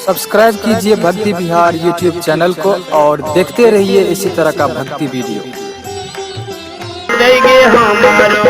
Subscribe कीजिए भक्ति Bihar YouTube channel को और देखते रहिए इसी तरह का भक्ति वीडियो। गे हमारो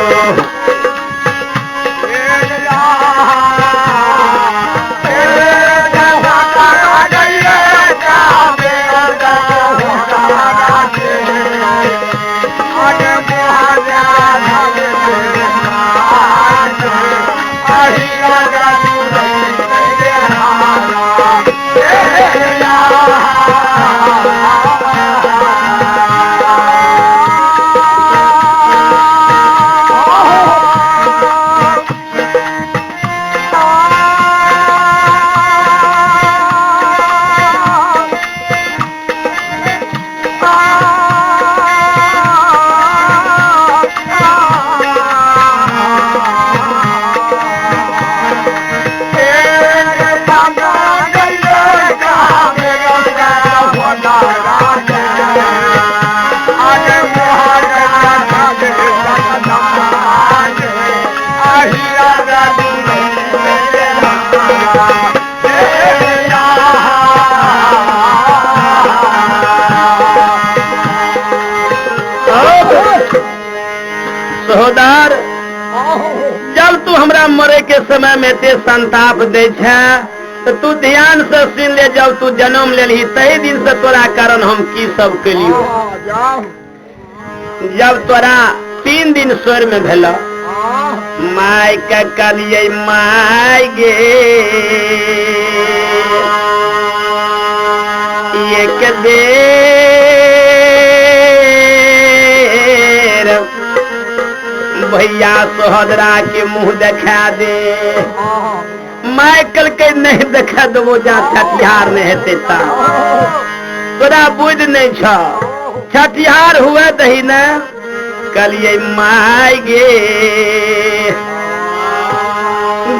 सहोदर, जब तू हमरा मरे के समय में ते संताप दे छे तो तू ध्यान से सुन ले। जब तू जन्म लेलही तही दिन से तोरा कारण हम की सब केलियो। जब तोरा 3 दिन स्वर में भेल, my के कहलिए my गे एक बेर भैया सोहदरा के मुंह देखा दे। My कल के नहीं देखा देबो जा छठिहार नहीं हेतै ता। तोरा बुझ नहीं छ, छठिहार हुए दही न। कहलिए my गे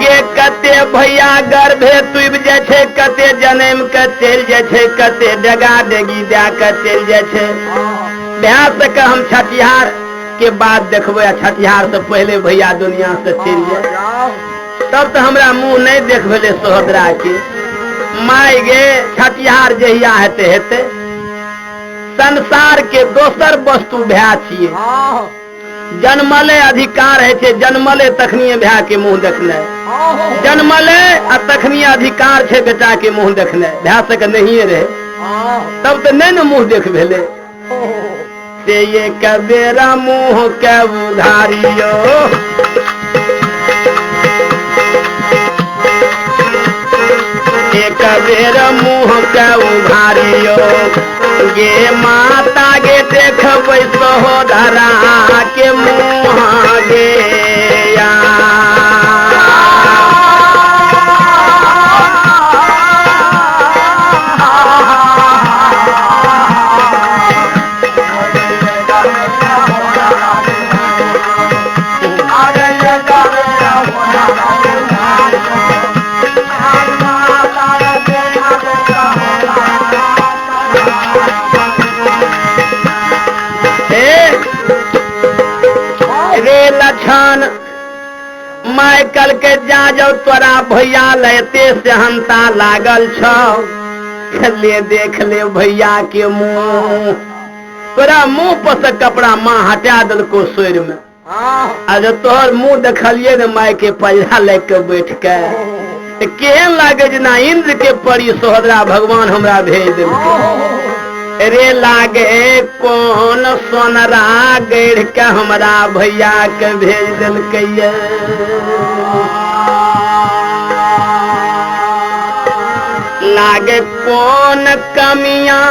गे कते भैया गर्भे तुबि जाइ छै, कते जनम के चलि जाइ छै, कते डेगा डेगी दए के चलि जाइ छै। भए सके हम छठिहार के बाद देखबै, आ छठिहार से पहले भैया दुनिया से चलि जाए, तब तो हमरा मुँह नहीं देख भेलै सोहदरा के। My गे छठिहार जहिया हेतै हेतै। संसार के दोसर वस्तु भए छियै, जन्मले अधिकार है छै, जन्मले तखनिए भए के मुँह देखने, जन्मले आ तखनिए अधिकार छै बेटा के मुँह देखने। भए सके नहिए रहे तब तो नहीं ने मुँह देख भेलै। से एक बेरा मुँह के उघारियो, एक बेर मुँह के उघारियो गे माता गे देखबै सहोदरा के मुँह गे। रे लछन, my कल के जा जाओ तोरा भैया लेते सेहनता लागल छौ, ले देख ले भैया के मुँह। तोरा मुँह पर से कपड़ा माँ हटा देलको सोर में, आ जब तोहर मुँह देखलिए ने my के पल्ला ले के बैठ के, केहन लागे जेना इंद्र के परी सोहदरा भगवान हमरा भेज देलकै। रे लागे कौन सोनरा गढ़ के हमरा भैया के भेज देलकै। लागे कौन कमिया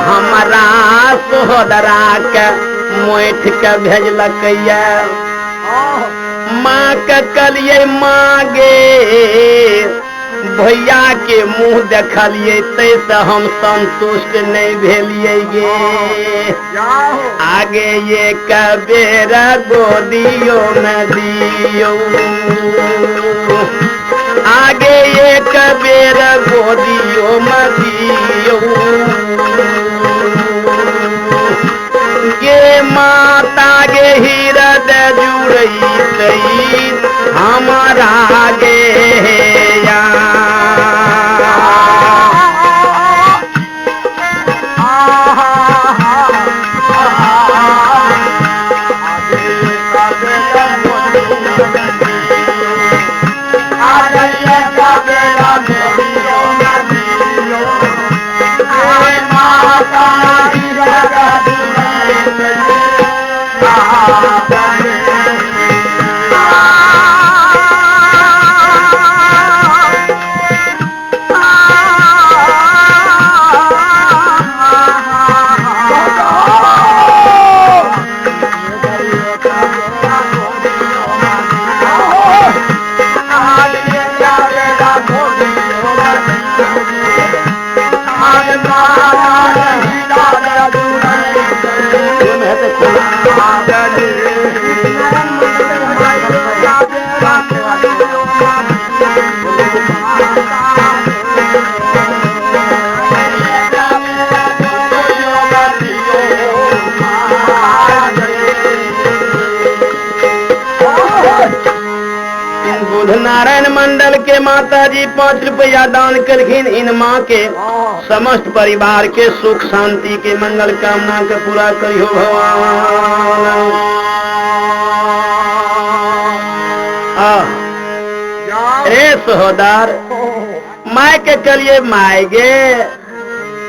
हमरा सोहदरा के मोठ के भेजलकै। माँ के कहलिए माँ गे भैया के मुँह देखलिए तै से हम संतुष्ट नहीं भेलिए गे। आगे ये कबेर गोदियो में दियो, आगे ये कबेर गोदियो में दियो गे माता गे हृदय जुड़ई हमारा गे। नारायण मंडल के माता जी 5 रुपया दान कलखिन। इन माँ के समस्त परिवार के सुख शांति के मंगल कामना के पूरा करियो भगवान। रे सहोदर my के कलिए my गे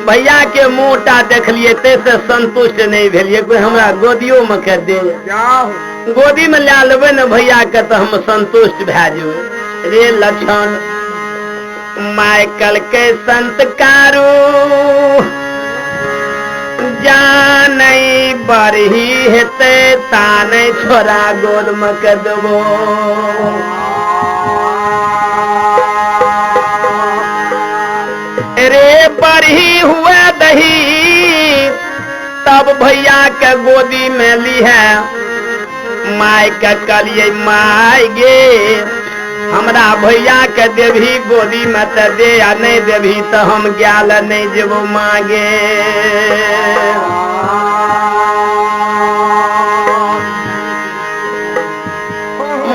भैया के मोटा देखलिए ते से संतुष्ट नहीं भेलिए, कोई हमरा गोदियो में के दे, गोदी में ला लेबै ने भैया के तो हम संतुष्ट भए जेबै। रे लक्षण my कलके संत कारू जानै बरही हेतै तानै छोरा गोद में के देबो। रे बरही हुए दही तब भैया के गोदी में ली है। My के कहलिए my गे हमरा भैया के देवी गोदी में तो दे आ नहीं देवी तो हम ज्ञाल नहीं जेबो मागे।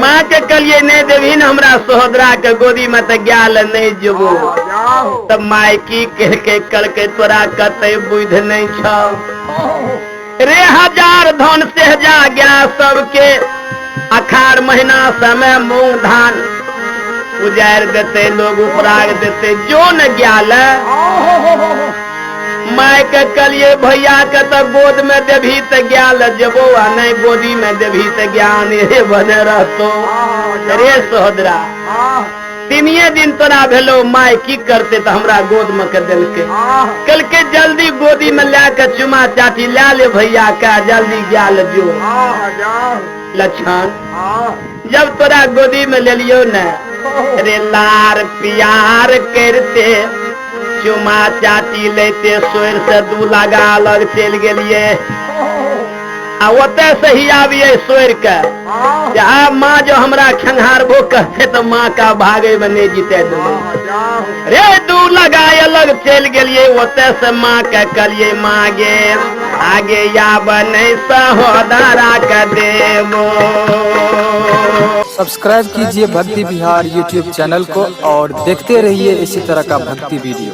माँ के कहलिए नहीं देवी न हमरा सहोदरा के गोदी में तो ज्ञाल नहीं जेबो। तब my की कह के कल के तोरा कते बुद्धि नहीं छौ। रे हजार धन से जा गया सबके अखाड़ महीना समय मूंग धान उजाड़ देते लोग उपराग देते जो न ज्ञाल। My के कहलिए भैया के तो गोद में देवी तो ज्ञाल जेबो आ नहीं गोदी में देवी तो ज्ञान हे बने रहतो। रे सहोदरा तीनिये दिन तोरा भेलो my की करते तो हमरा गोद में के देलके, कल के जल्दी गोदी में ला के चुमा चाटी ला ले भैया का जल्दी ज्ञाल जो। लक्षण जब तोरा गोदी में ले लियो न रे लार प्यार करते चुमा चाटी लेते सोर से दू लगा लग चल गेलिए आ ओते से ही आबिए सोर के आ माँ जो हमरा खंघारबो कहते तो माँ का भागे में नहीं जीते देबै। रे दू लगा अलग चल गेलिए ओते से माँ के कहलिए माँ गे आगे आब नहीं सहोदरा के देबो। सब्सक्राइब कीजिए भक्ति बिहार यूट्यूब चैनल को और देखते रहिए इसी तरह का भक्ति वीडियो।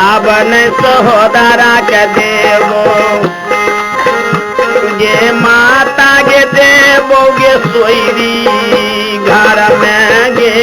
अब नहीं सहोदरा के देबो गे माता गे देबो गे सोईरी घर में गे।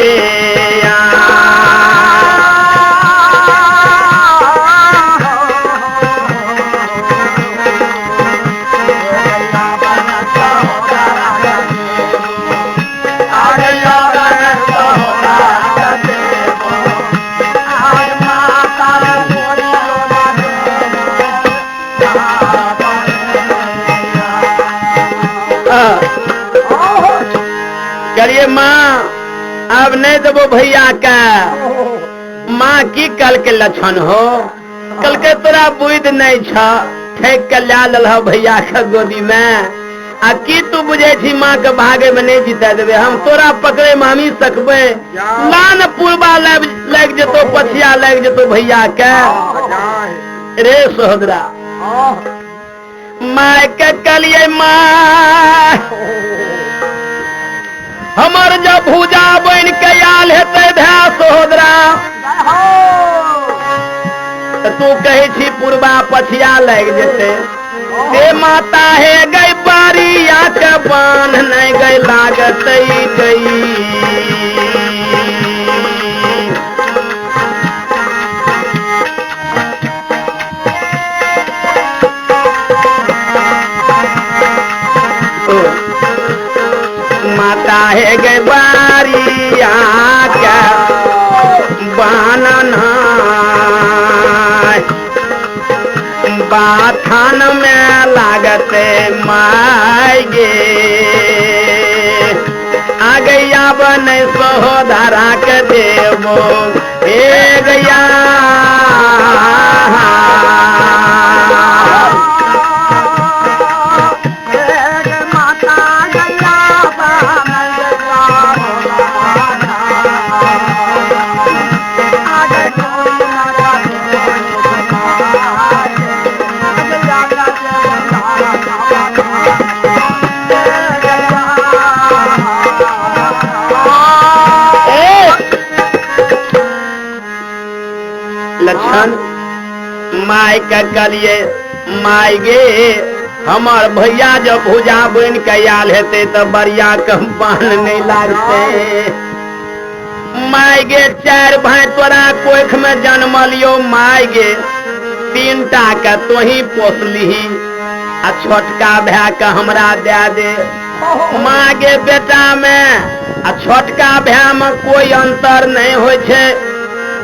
करिए माँ अब नहीं देबो भैया का। माँ की कल के लक्षण हो कल के तोरा बुद्धि नहीं छ ठेक के ला लल भैया के गोदी में आ की तू बुझे छी माँ के भागे में नहीं जीता देबे, हम तोरा पकड़े में हम ही सकबे। लान पुरबा लग जेतो पछिया लग जेतो भैया के। रे सहोदरा my के कहलिए माँ हमर जब भूजा बन के आयल हेतै भाय सहोदरा तू कहै छी पुरबा पछिया लागि जेतै। ते माता हे गई बारिया के बान्ह न लागतै गई। माता हे गे बारिया के बानना बाथन में लागते माय गे। आ गैया बने सहोदरा के देवो हे गैया। लक्षण my के कहलिए माय गे हमार भैया जब भुजा बन के आयल हेतै तऽ बरिया के बान नहीं लागते। माय गे चारि भाई तोरा कोख में जन्मलियो माय गे, तीन टा के तोही पोसलिही आ छोटका भाई के हमरा दे दे। माँ गे बेटा में आ छोटका भाई में कोई अंतर नहीं होइ छै।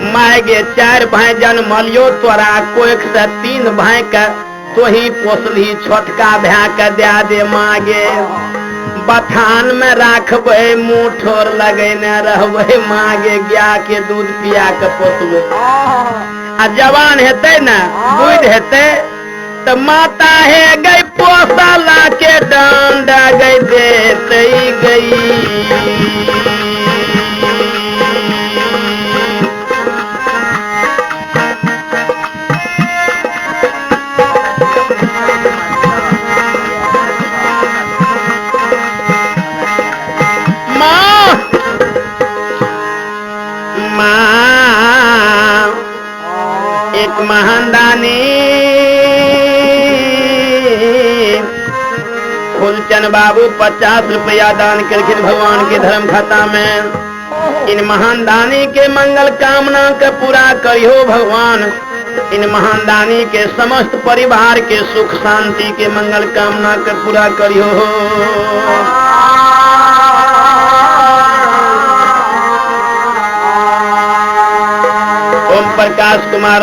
My गे चारि भाई जन्मलियो तोरा कोख से तीन भाई के तोही पोसली, छोटका भाई के दे दे। माँ गे बथान में राखबै, मुँह ठोर लगेने रहबै, माँ गे गाय के दूध पिया के पोसबै। आ जवान हेतै ने, बुद्धि हेतै तऽ माता हे गई पोसला के डंडा गई देतै गई। एक महानदानी फूलचंद बाबू 50 रुपया दान करखिन भगवान के धर्म खाता में। इन महानदानी के मंगल कामना के पूरा करियो भगवान। इन महानदानी के समस्त परिवार के सुख शांति के मंगल कामना के पूरा करियो। ओम प्रकाश कुमार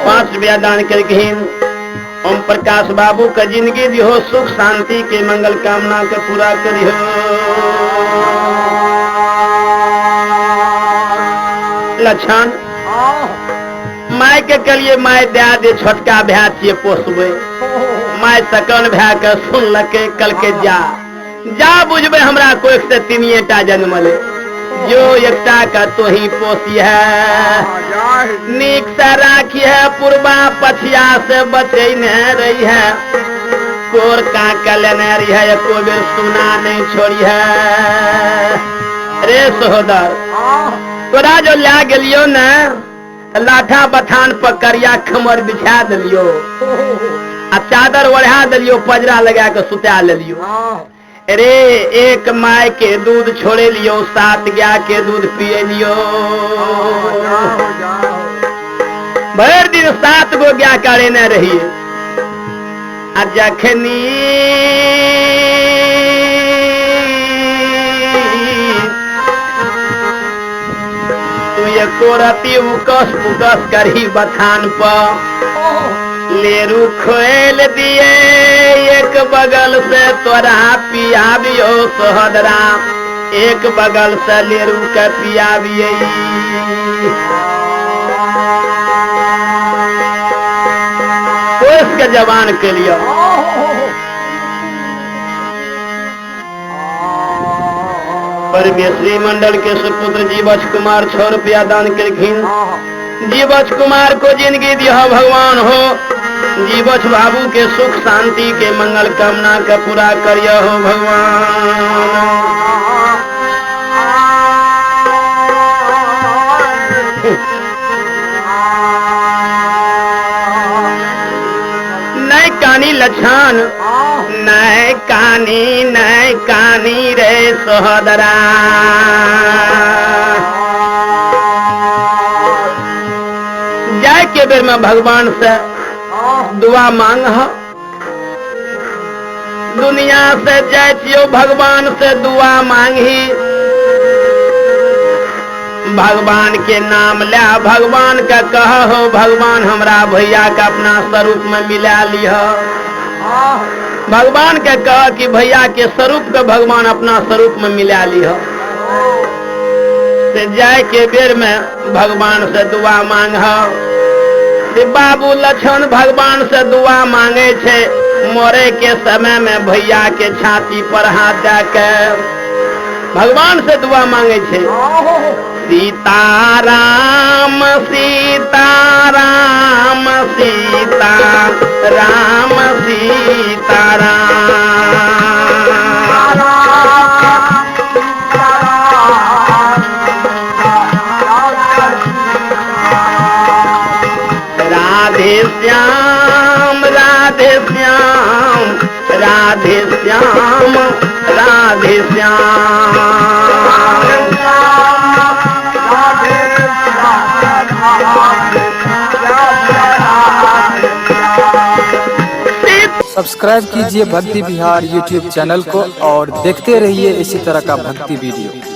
5 रुपया दान करखिन। ओम प्रकाश बाबू का जिंदगी दिहो, सुख शांति के मंगल कामना के पूरा करियो। लक्षण my के कहलिए my they दे छोटका भाई छियै पोसबै। My सकन भाई के सुनलकै, कहलकै जा जा बुझबै हमरा कोख से तीनिये टा जन्मले, जो एकटा का तोही पोसी है, नीक से राखी है, पूर्वा पछिया से बचेने रही है, कोर का के लेने रही है, एको बेर सुना नहीं छोड़ी है। रे सहोदर तोरा जो ला गेलियो ने लाठा बथान पर करिया खमर बिछा दिलियो आ चादर ओढ़ा दिलियो, पजरा लगा के सुता लेलियो। अरे एक my के दूध छोड़े लियो, 7 गाय के दूध पिए लियो, भर दिन 7 गो गाय करेने रहिए। आ जखनी तू एको रति उकस पुकस करही बथान पर, लेरू खोल दिए एक बगल से तोरा पियाबियो सोहदरा, एक बगल से लेरू के पियाबिये। पोस के जवान के लिए परमेश्वरी मंडल के सुपुत्र जीवछ कुमार 6 रुपया दान करखिन। जीवछ कुमार को जिंदगी दिया भगवान हो, जीवछ बाबू के सुख शांति के मंगल कामना के पूरा करियो हो भगवान। नहीं कानी लछान नहीं कानी नहीं कानी रे सोहदरा। जाय के बेर में भगवान से दुआ मांग, दुनिया से जाय छियो भगवान से दुआ मांगी, भगवान के नाम ले, भगवान के कहो भगवान हमरा भैया के अपना स्वरूप में मिला लिह। भगवान के कह कि भैया के स्वरूप के भगवान अपना स्वरूप में मिला लिह। से जाय के बेर में भगवान से दुआ मांग। से बाबू लक्षण भगवान से दुआ मांगे छे, मरे के समय में भैया के छाती पर हाथ दे के भगवान से दुआ मांगे छे। सीताराम सीताराम सीता राम सीताराम। राधे श्याम राधे श्याम राधे श्याम राधे श्याम। सब्सक्राइब कीजिए भक्ति बिहार यूट्यूब चैनल को और देखते रहिए इसी तरह का भक्ति वीडियो।